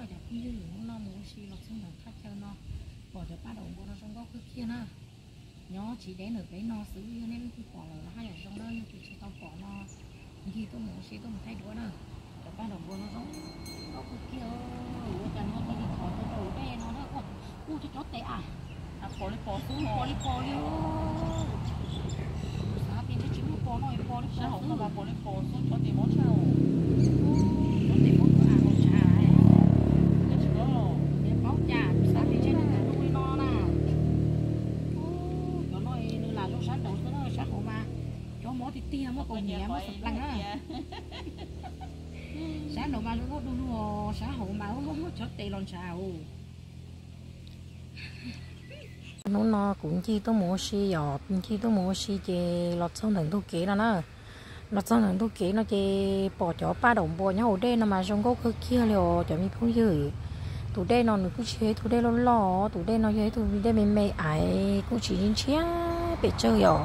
Cov phooj ywg, hnub no mus ua si los txog ntawm thaj chaw no, pom cov paj daum npua no zoo nkauj kawg kiag na. Nyob tsis deb ntawm peb no xwb, yog nej leej twg pom lawm los haj yam zoo na, yog tus tsis tau pom no ncig tuaj mus ua si tuaj mus thaij duab na. Cov paj daum npua no zoo nkauj kawg kiag. Ua cas no cia li thov rau rau dej no na. Ua, ua cov cov tes a, pom li pos xwb, pom li pos li. Xav tias ntshe tsis muaj pos no, pom li pos xwb, pom li pos xwb, cov tes mob tshaj. Cov tes mob a, hauv tshav, nyob tsis paub los, nyob paub cas, xav tias ntshe nws zoo li no na. Cov no nws lam zoo sab nraud xwb na, sab hauv mas cov mob tiag tiag, muaj kaus hniav, muaj xav plees na. Sab nraud mas zoo nkauj du lug, sab hauv mas cov tes los ntshav. Hnub no kuv ncig tuaj mus ua si, yog ncig tuaj mus ua si ces los txog ntawm ntug kev no na. Los txog ntawm ntug kev no ces pom cov paj daum npua nyob hauv dej no mas zoo nkauj kawg kiag li os cov me phooj ywg. Tus dej no nws kuj tsis yog ib tug dej loj loj, tus dej no yog ib tug dej me me aiv, kuj tsis ntshiab pes tsawg, yog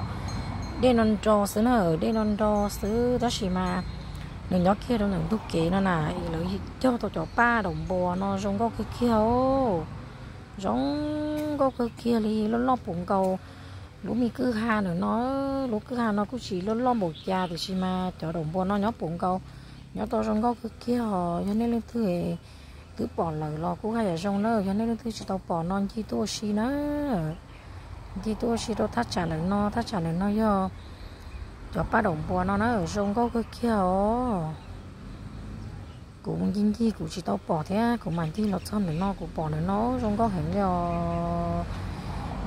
dej no nro xwb na, dej no nro xwb tab sis mas nws nyob kiag rau ntawm ntug kev no na. Lawv cog tau cov paj daum npua no zoo nkauj kawg kiag os. Zoo nkauj kawg kiag li, loj loj puv nkaus lub me kwj ha ntawm no. Lub kwj ha no kuj tsis loj loj npaum cas tiam sis mas cov daum npua no nyob puv nkaus, nyob tau zoo nkauj kawg kiag os. Yog nej leej twg twb pom lawm los kuj haj yam zoo na, yog nej leej twg tsis tau pom no ncig tuaj ua si na. Ncig tuaj ua si rau thaj tsam lawm no, thaj tsam lawm no yog cov paj daum npua no na, zoo nkauj kawg kiag os. Kuv ncig ncig kuv tsis tau pom thiab, kuv mam ncig los txog ntawm no kuv pom ntawm no zoo nkauj heev li os.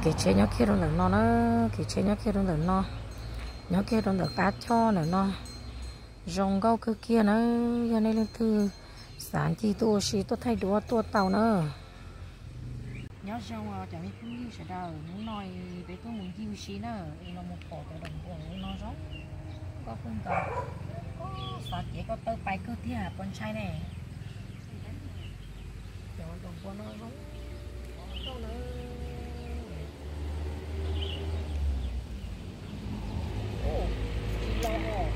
Kev tsheb nyob kiag rau ntawm no na, kev tsheb nyob kiag rau ntawm no, nyob kiag rau ntawm qab choj ntawm no. Zoo nkauj kawg kiag na, yog nej leej twg xav ncig tuaj ua si tuaj thaij duab tuaj tau na. Nyob zoo cov me phooj ywg sawv daws, hnub no peb tuaj mus ncig ua si na, es los mus pom cov daum npua no zoo nkauj kawg nkaus. Xav cev ko taw pais kawg tiag puas ntshai ne. Cov daum npua no zoo nkauj na. Tsis los os.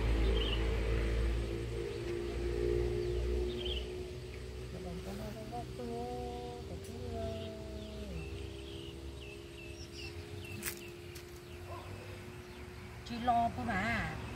Cov daum npua no zoo nkauj kawg, cov phooj ywg. Tsis los puas mas.